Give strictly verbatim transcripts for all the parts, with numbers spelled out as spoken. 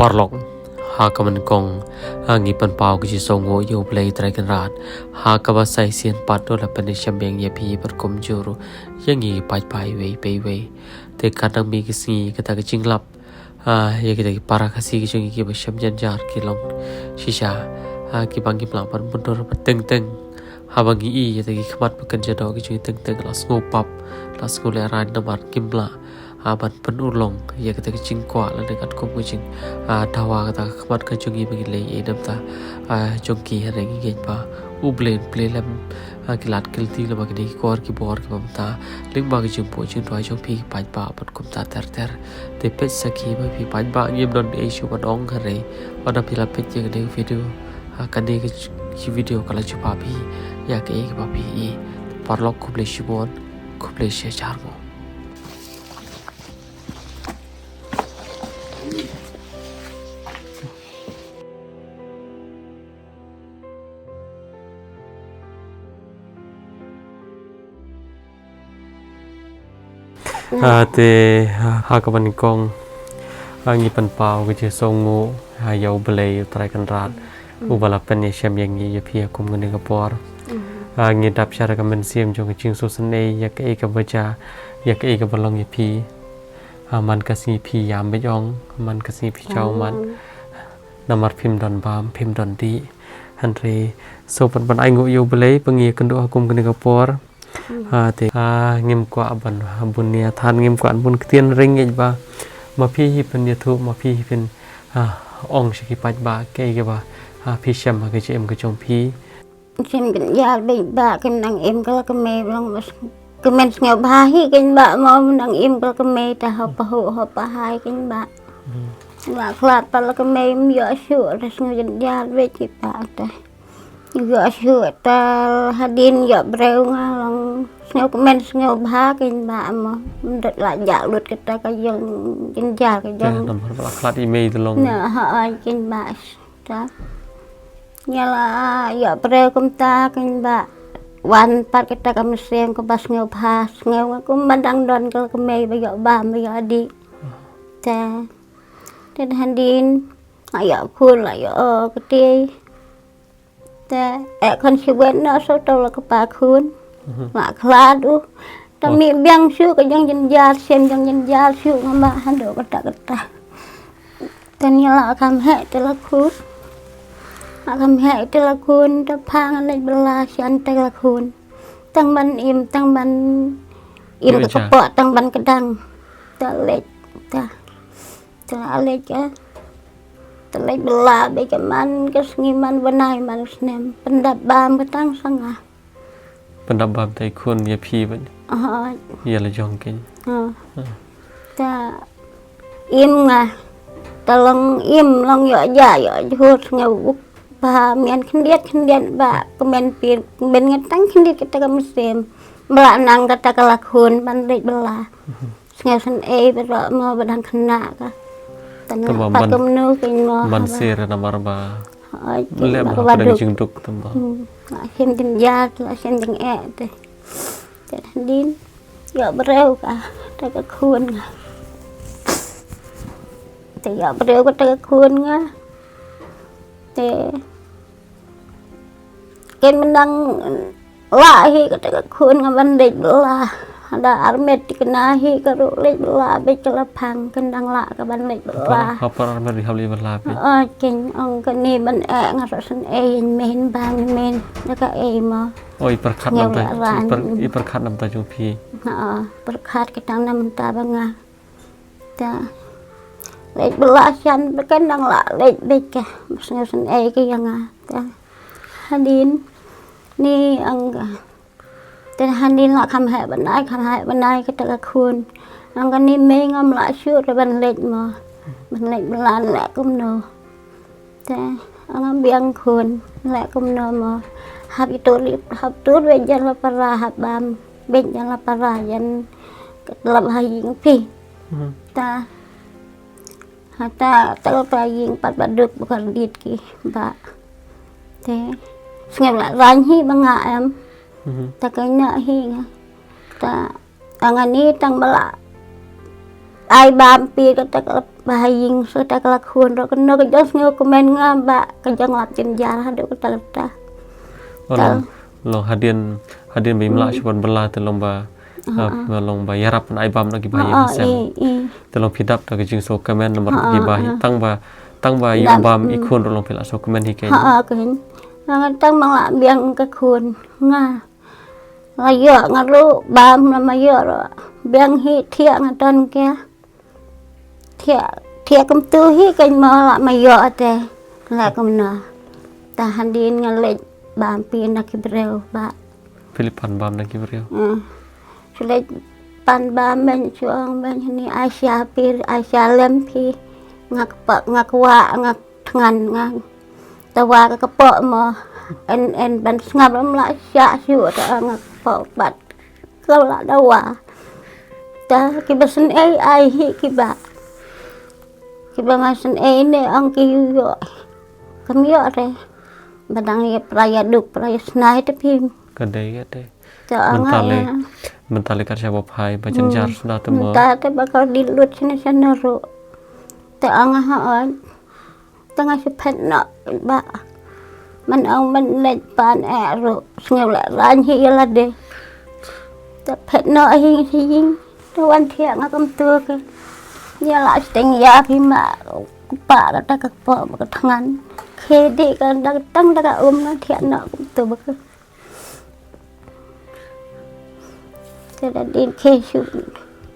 Paralok, ha kaba nyngkong, ha ngi pynpaw ka jingsngewnguh ïa U Blei Trai Kynrad, ha kaba sa shisien pat u la pynïashem ïa ngi ïa phi bad kumjuh ruh ïa ngi ki paidbah iwei pa iwei. Te ka dang mih ka sngi kata ka jinglap, ah, ïa kita ki para Khasi ki jong ngi kiba shem jynjar ki long shisha, ah, kiba ngim lah ban byndur ba teng teng. Haba ngi i ïa kita ki khmat ba kynja doh ki jong ngi teng teng la sngew pap, la sngew lehraiñ namar kim lah, ah, ban pynurlong ïa kita ki jingkwah lane katkum ki jing, ah, dawa kata ka khmat ka jong ngi ba ngi leh ïa i namta, ah, jong ki, hynrei ngi ngeit ba U Blei un plie lem, ah, ki lad ki lynti lyngba kine ki kor ki bor kiba mynta, lyngba ki jingbuh jingduwai jong phi ki paidbah bad kumta ter ter. Te peit sakhi ba phi paidbah ngim don ei shuh ban ong, hynrei lada phi la peit ïa kane ka video, ah, kane ka ch-, ki video ka la jubab hi ïa kaei kaba phi i. Paralok, khublei shibun, khublei shihajar nguh. Ah, te, ah, ha kaba nyngkong, ah, ngi pynpaw ka jingsngewnguh, ah, ïa U Blei U Trai Kynrad, uba la pynïashem ïa ngi ïa phi ha kum kane ka por. Ah, ngi dap sha ka mynsiem jong ka jingsngewsynei ïa kaei kaba jia, ïa kaei kaba long ïa phi. Ah, man ka sngi phi ïam beit ong, man ka sngi phi jaw mad. Namar phim don bam, phim don dih. Hynrei sngewbha ban ainguh ïa U Blei ba ngi ïakynduh ha kum kane ka por. Ah, te, ah, ngim kwah ban, ah, bun ïa than, ngim kwah ban bun ktien, hynrei ngeit ba ma phi hi phin ïathuh, ma phi hi phin, ah, ong sha ki paidbah kaei kaba, ah, phi shem ha ka jingim ka jong phi. Shem jynjar beit ba kim nang im ka la kmie, long ba kmen sngewbha hi kein ba mo, nang im ka la kmie, ta hop pa hu hop pa hai kein ba. La khlad pa la kmie, ym ïoh shuh, ta sngew jynjar beit hi pa ta. Ïoh shuh ta hadien ïoh briew nga long sngewkmen sngewbha kein ba mo. Ym dei la jah lut kata ka jong jynjar ka jong. Namar ba la khlad i mei te long. Na ha ai kein ba ta. Nga la ïoh briew kumta kein ba wan pat kata ka mynsiem kaba sngewbha, sngew nga kumba dang don ka la kmie ba ïoh bam ba ïoh dih. Ta. Te hadien nga ïoh khun la ïoh kti. Te, eh, khun shi wen na so to la kpa khun. La khlad u. Ta mih biang shuh ka jong jynjar, shem jong jynjar shuh nga ma haduh kata kata. Te ni la kham heh te la khun. La kham heh te la khun, ta pha nga leit bylla shan te la khun. Tang ban im, tang ban im ka kpoh, tang ban kdang. Ta leit, ta. Ta leit ka. Ta leit bylla beit ka man ka sngi man bnai man snem. Pyndap bam ka tang sa nga. Pyndap bam te i khun ïa phi bad. Ïa la jong kein. Ta im nga. Ta long im long ïoh ja ïoh jhur sngew uk. Ba mian khyndiat khyndiat ba kmen pir kmen nga tang khyndiat kata ka mynsiem. Ba la nang kata ka la khun ban leit bylla. Sngewsynei baroh mo ba dang khynnah ka. Tang ba pat kumno kein mo. Man sir namar ba. Leh ba ka ba duk jingduk tang ba. Shem jynjar, shem jingeh te. Te hadien ïoh briew kata ka khun nga. Te ïoh briew kata ka khun nga. Te kein mynta lah hi kata ka khun nga ban leit bylla. Hada armet te kane hi ka ruh leit bylla beit ka la phang, kein dang lah ka ban leit bylla. Ha por armet ri hap leit bylla beit. Kein ong kane ban eh nga ruh sngewsynei, men bam men da kaei mo. O i pyrkhat namta, i pyrkhat namta jong phi. Ha, pyrkhat kata namta ba nga. Ta leit bylla shan ba kein dang lah leit beit ka. Sngewsynei ka ïa nga. Ta hadien ni ong ka. Ta hadien la kham heh bnai, kham heh bnai kata ka khun. Ong kane mei ngam lah shuh re ban leit mo. Ban leit bylla leh kumno. Te ong biang khun leh kumno mo. Hap ïa tur, hap tur beit jan la para, hap bam beit jan la para, jan ka tlap ha ïing phi. Ta hata ta la para ïing pat ba duk ba kordit ki ba. Te sngew la rang hi ba nga em. Ta ka nya hi nga. Ta Ong ani tang ba la Ai bam phi kata ka ba ha ïing sa kata ka la khun ruh kano ka jong sngew kmen nga ba ka jong lap jynjar haduh kata kata. Ong long, long hadien, hadien ba im lah shuh ban bylla te long ba, ah, long ba ïarap ban ai bam na ki ba ha ïing ha sem. Te long phi dap da ka jingsngewkmen namar ki ba hi tang ba, tang ba ïoh bam i khun ruh long phi la sngewkmen hi kein. Ha, ha, kein. Nga tang ba nga la biang ka khun nga. La ïoh nga ruh bam la ma ïoh ruh. Biang hi thiah nga don kia. Thiah, thiah kumtu hi kein mo la ma ïoh te. La kumno. Ta hadien nga leit bam phi na ki briew ba. Phi leit pan bam na ki briew. Hmm. Shu leit pan bam ben shu ong ben ni ai sha phi, ai sha lem phi. Nga kpa, nga kwah, nga thngan nga. Dawa ka kpoh mo. En, en ban sngap lam la sha shu ta nga kpoh pat. Ka la dawa. Ta ki ba sngewsih ai hi ki ba. Ki ba ma sngewsih ne ong ki ïoh. Kam ïoh re. Ba dang ïa pra ïa duk pra ïa snai te phim. Ka dei ka dei. Ta ong mynta le, mynta le kat sha ba phai ba jynjar suda te mo. Mynta te ba ka dei lut shane shane ruh. Ta ong ha ong. Tang nga shu phet noh ba man ong man leit pan eh ruh sngew la rang hi ïa lade. Ta phet noh hi hi ïing ta wan thiah nga kumtu ke. Ïa la steng ïa phi ma kpa kata ka kpoh ba ka thngan. Khe dei ka dang tang da ka um nga thiah noh kumtu ba ka. Te da dien khe shu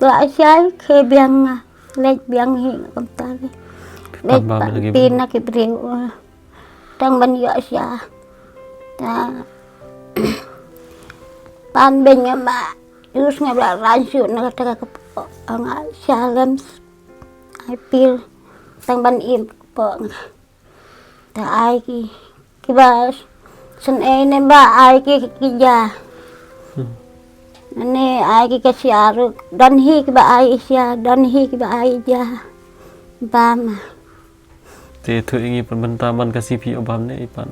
la shai khe biang nga. Leit biang hi nga kumta hi. Leit pan bam na ki briew. Leit pan phi na ki briew. Tang ban ïoh sha. Ta pan ben nga ma. Us nga bla ran shu na kata ka kpoh nga sha lem. Ai pil tang ban im kpoh nga. Ta ai ki, ki ba sngewsih ne ba ai ki, ki ja. Hmm. Ne ai ki ka sia ruh, don hi ki ba ai sia, don hi ki ba ai ja. Ba ma. Te tu ingi pan bynta man ka sipi o bam ne i pan.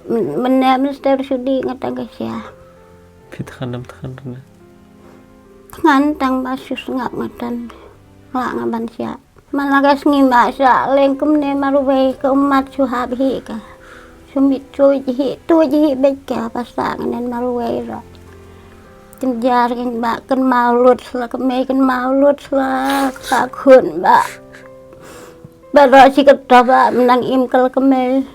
Men, men ne men stel sudi nga tang ka sia. Phi thngan nam thngan ne. Thngan tang ba shu sngap nga tan. La nga ban sia. Man la ka sngi ma sha leng kumne marwei ka ummat shu hap hi ka. Shu mit tu ji hi, tu ji hi beit ka pasa nganen marwei ro. Jynjar kin ba kynmaw lut la ka mei kynmaw lut la ka khun ba. Ba ro shi ka to ba nang im ka la ka mei.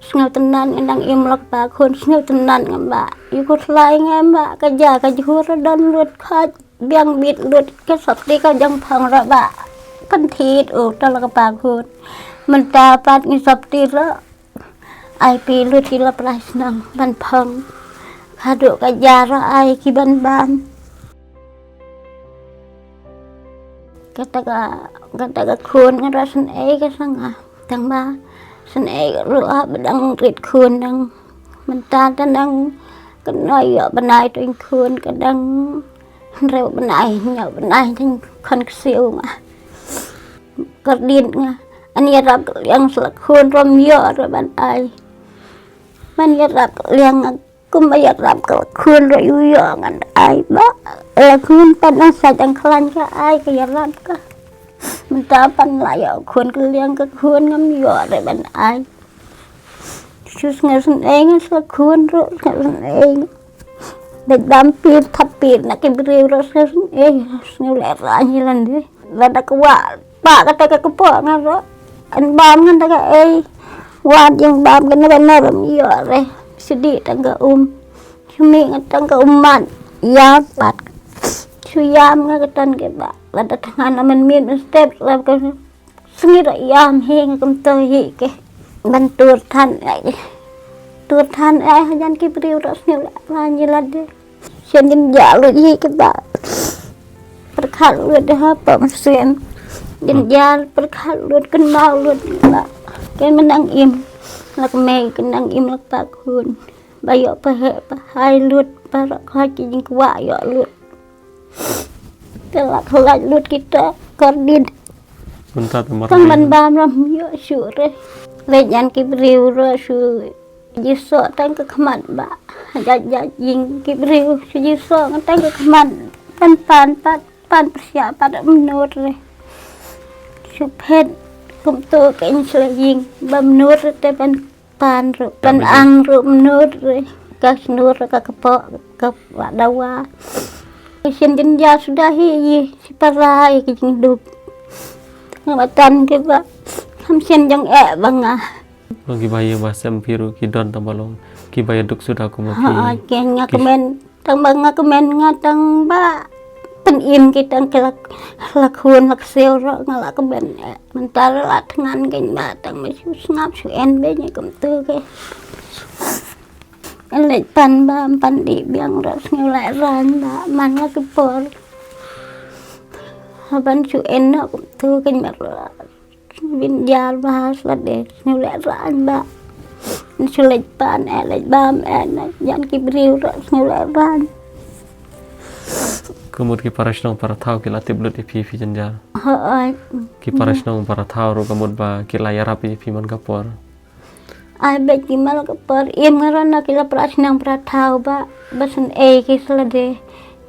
Sngew tynnad nga nang im la ka khun sngew tynnad nga ba. Yu ku slai nga ba ka ja ka jhur don lut khaj. Biang bit lut ka sopti ka jong phong ra ba. Kan thit u ta la ka pa khun. Mynta pat ngi sopti ra. Ai pi lut ki la prai snang ban phong. Khadu ka ja ra ai ki ban bam. Kata ka, kata ka khun nga ra sngewsih ka sanga. Tang ba sngewsih ruh ba dang rit khun dang. Mynta ta dang ka noi ïoh bnai tuin khun ka dang. Hynriew bnai, hynñiew bnai tang khon ksiew nga. Kordit nga. An ïarap ka liang sa la khun rom ïoh ruh ban ai. Man ïarap ka liang nga kumba ïarap ka la khun ruh ïoh ngan ai ba. La khun pat nang sa jang khlaiñ ka ai ka ïarap ka. Mynta pan la ïoh khun ka liang ka khun ngam ïoh ruh ban ai. Shu sngewsih nga sa la khun ruh sngewsih. Bad bam pir thap pir na ki briew ruh sngewsih, sngewlehrain hi lande. Lada ka wah pa kata ka kpoh nga ruh. An bam ngan ta ka ei. Wat jing bam ka na ka na ram ïoh re. Sidi tang ka um. Shu mih nga tang ka um mat. Ïa pat. Shu ïam nga ka tan ke ba. Lada tang nga na man min step lap ka. Sngi ruh ïam hi nga kumto hi ke. Ban tur than ai. Tur than ai hajan ki briew ruh sngewlehrain hi lade. Shen jynjar lut hi ke ba. Pyrkhat lut ha pa mynsiem. Jynjar pyrkhat lut kynmaw lut ba. Ke mynang im. Lak mei kynang im lak pa khun. Ba ïoh pa heh pa hai lut pa rak khot ki jingkwah ïoh lut. Te la khlaiñ lut kita kordit. Mynta te mar. Tang ban bam ram ïoh shuh re. Leit ïan ki briew ruh shu jisoh tang ka khmat ba. Jait jait ïing ki briew shu jisoh ngan tang ka khmat. Pan pan pat. pan pyrshah pat mynnud re. Shu phet kumto ka in shlei ïing ba mynnud re te ban pan ruh, ban ang ruh mynnud re. Ka snur ka kpoh ka wa dawa. Ka sien jynjar suda hi ïa shi para ïa ka jingduk. Nga ba tan ki ba kham sien jong eh ba nga. Long ki ba ïa ba sem phi ruh ki don tang ba long ki ba ïa duk suda kum ma phi. Ha, ki nga kmen tang ba nga kmen nga tang ba pynim ki tang ki la, la khun la ksiew ruh nga la kmen eh. Mynta ruh la thngan ki ba tang ba shu sngap shu en be ïa kumto ki. Leit pan bam pan dih biang ruh sngew lehrain ba man la ki por. Haban shu en noh kumto ki ba ruh. Bin jar ba sla de sngewlehrain ba. Shu leit pan eh leit bam eh na jan ki briew ruh sngewlehrain. Ka mut ki para shnong para thaw ki la tip lut ïa phi phi jynjar. Hooid. Ki para shnong para thaw ruh ka mut ba ki la ïarap ïa phi man ka por. Ai bad ki man ka por im nga ruh na ki la para shnong para thaw ba ba sngewei ki sla de.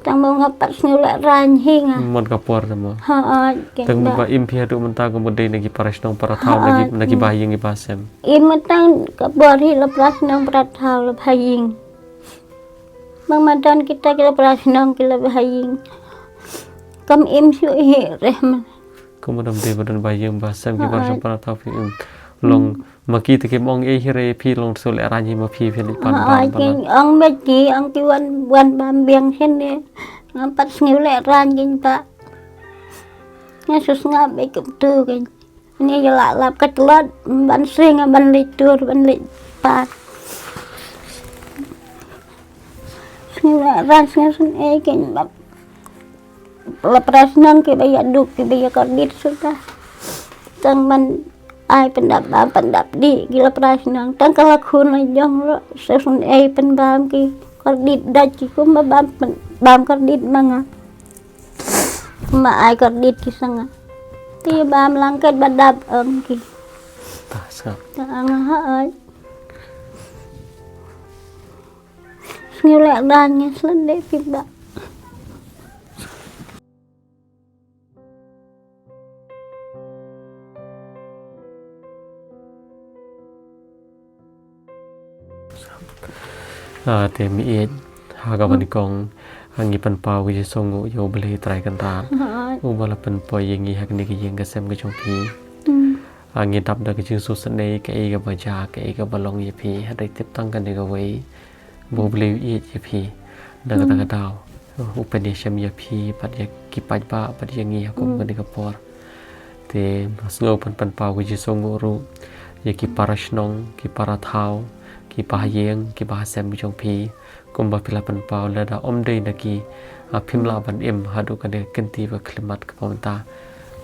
Tang ba nga pat sngewlehrain hi nga. Man ka por tang ba. Hooid. Tang ba im phi haduh mynta ka mut dei na ki para shnong para thaw na ki ba ïing ki ba sem. Im nga tang ka por hi la para shnong para thaw la ba ïing. Bang madan kita ki la para shnong ki la ba ïing. Kam im shu hi reh man. Ka mut dei ba don ba ïing ba sem ki para shnong para thaw phi im. Long ma ki te kim ong ei hi re phi long sngewlehrain hi ma phi phi leit pan bam. Ki ong bad ki ong ki wan wan bam biang shen de. Nga pat sngewlehrain ki ba. Nga shu sngap bad kumto ki. Ni ïa la lap ka tlot ban sing ban leit tur ban leit pan. Sngewlehrain sngewsynei ki ba. La para shnong ki ba ïa duk ki ba ïa kordit suda. Tang ban ai pyndap bam pyndap dih ki la para shnong tang ka la khun la jong ruh sngewsynei pynbam ki kordit dait ki kumba bam bam kordit ma nga. Kumba ai kordit ki sa nga. Te bam lang kat ba dap ong ki. Ta sngap. Ta nga ha ai. Sngewlehrain nga sla de phi ba. Ah, te meiieit ha kaba nyngkong ngi pynpaw ka jingsngewnguh ïa U Blei Trai Kynrad uba la pynpoi ïa ngi ha kane ka ïing ka sem ka jong phi. Ah, ngi dap da ka jingsngewsynei kaei kaba jia kaei kaba long ïa phi hynrei tip tang kane kawei. Ba U Blei u ïeit ïa phi na kata ka daw. U pynïashem ïa phi bad ïa ki paidbah bad ïa ngi ha kum kane ka por. Te nga sngew pyn pynpaw ka jingsngewnguh ruh ïa ki para shnong ki para thaw ki bahaïing ki bahasem ki jong phi. Kumba phi la pynpaw lada ym dei na ki, ah, phim lah ban im haduh kane ka kynti ba khlem mat kaba mynta.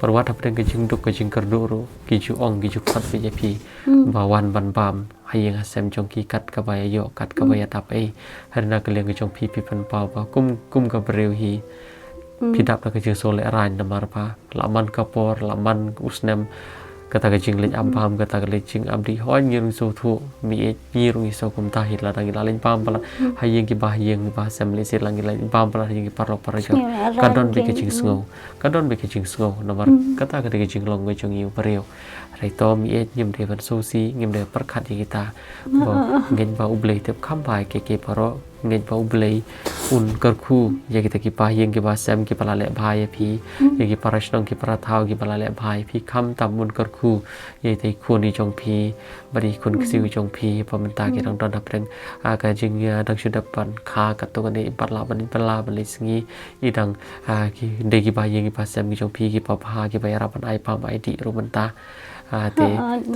Bad wat hapdeng ka jingduk ka jingkyrduh ruh ki ju ong ki ju khot ïa phi ba wan ban bam ha ïing ha sem jong ki kat kaba ïa ïoh kat kaba ïa dap ei. Hynrei na ka liang ka jong phi phi pynpaw ba kum kum ka briew hi phi dap da ka jingsngew lehraiñ namar ba la man ka por la man u snem kata ka jingleit ap bam kata ka leit jingap dih hooid ngi ruh ngi sngewthuh meiieit ngi ruh ngi sngew kumta hi lada ngi la leit bam palat ha ïing ki bahaïing ki bahasem lehse la ngi leit bam palat ha ïing ki paralok parajor ka don beit ka jingsngew ka don beit ka jingsngew namar kata ka dei ka jinglong ka jong ngi u briew. Hynrei to meiieit ngim dei ban sngewsih ngim dei pyrkhat ïa kita. Ba ngeit ba U Blei tip kham bha ïa kiei kiei baroh ngeit ba U Blei un kyrkhu ïa kita ki bahaïing ki bahasem kiba la leh bha ïa phi ïa ki para shnong ki para thaw kiba la leh bha ïa phi khamtam un kyrkhu ïa kita ki khun ki jong phi bad ki khun ksiew ki jong phi ba mynta ki dang don hapdeng, ah, ka jing, ah, dang shu dep ban kha katto katne im pat lah ban im pat lah ban leit sngi i dang, ah, ki dei ki bahaïing ki bahasem ki jong phi kiba bha kiba ïarap ban ai bam ai dih ruh mynta. Ah, te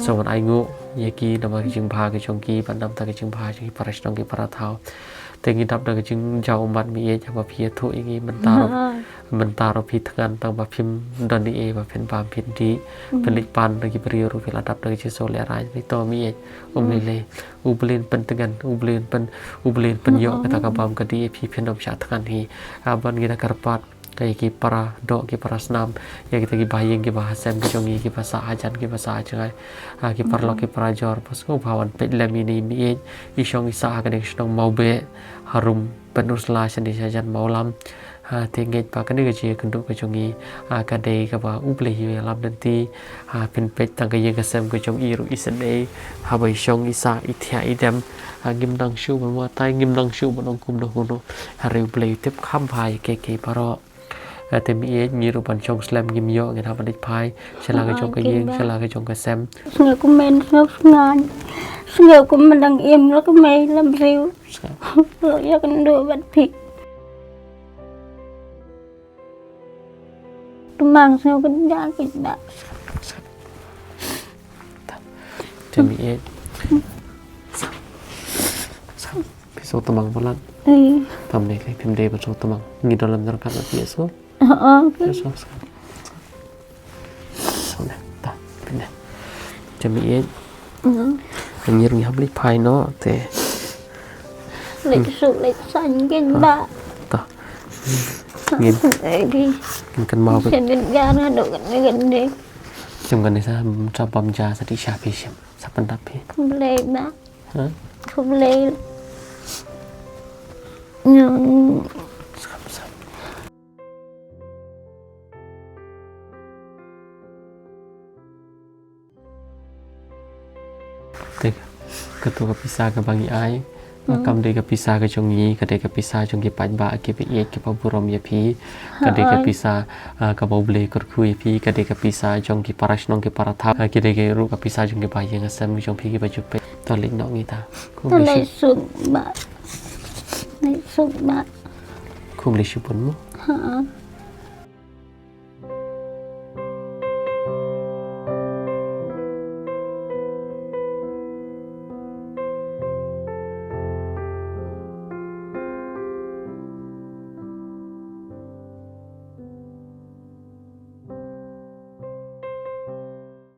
sngewbha ban ainguh ïa ki namar ka jingbha ka jong ki bad namar ka jingbha jong ki para shnong ki para thaw. Te ngi dap da ka jingjaw ummat meiieit haba phi ïathuh ïa ngi mynta ruh mynta ruh phi thngan tang ba phim don ei ei ba phin bam phin dih phin leit pan na ki briew ruh phi la dap da ka jingsngew lehraiñ. Hynrei to meiieit um lei lei U Blei un pyntngen U Blei un pyn U Blei un pynïoh kata ka bam ka dih ïa phi phin ym shah thngan hi. Ah, ban ngi da kyrpad ïa ki para doh ki para snam ïa kita ki bahaïing ki bahasem ki jong ngi kiba sah hajan kiba sah hajngai, ah, ki paralok ki parajor ba sngewbha wan peit lem ïa ngi meiieit i shong i sah ha kane ka shnong Mawbeh harum Pynursla shane shajan Mawlam. Ha, te ngeit ba kane ka jingïakynduh ka jong ngi, ha, ka dei kaba U Blei u ïalam lynti. Ha, phin peit tang ka ïing ka sem ka jong i ruh i sngewsih, haba i shong i sah i thiah i dem. Ha, ngim nang shuh ban wad tai, ngim nang shuh ban ong kumno kumno. Hynrei U Blei u tip kham bha ïa kiei kiei baroh. Ha, te mynta ngi ruh ban shong slem ngim ïoh, ngin hap ban leit phai sha la ka jong ka ïing, sha la ka jong ka sem. Sngew kumne, sngew sngew. Sngew kumne dang im la kumne la briew. Sngew. Ïakynduh bad phi. Tymmen sngew kynja kynja. Te mynta. Phi sngew tymmen palat. Tam ne kai phim dei ban sngew tymmen. Ngi don lem jong ka na phi sngew. Ïa sngew. Sngew ne. Ta phi ne. Te mynta. Ngi ruh ngi hap leit phai noh te. Leit suk leit saiñ kynja. Ta. Ngin. Ngin kynmaw. Shen bin gar na dok ne kan ne. Shen kan ne sa sa bam ja sa ti sha phi shen. Sa pyndap phi. Khublei ba. Ha? Khublei. Ngam. Sam sam. Te kato ka pisa kaba ngi ai, kam dei ka pisa ka jong ngi, ka dei ka pisa jong ki paidbah kiba ïeit kiba burom ïa phi. Ka dei ka pisa, ah, kaba U Blei kyrkhu ïa phi, ka dei ka pisa jong ki para shnong ki para thaw, ah, ka dei ruh ka pisa jong kiba ïing sem jong phi kiba ju peit. To leit noh ngi ta. To leit suk ba. Leit suk ba. Khublei shibun mo. Ha.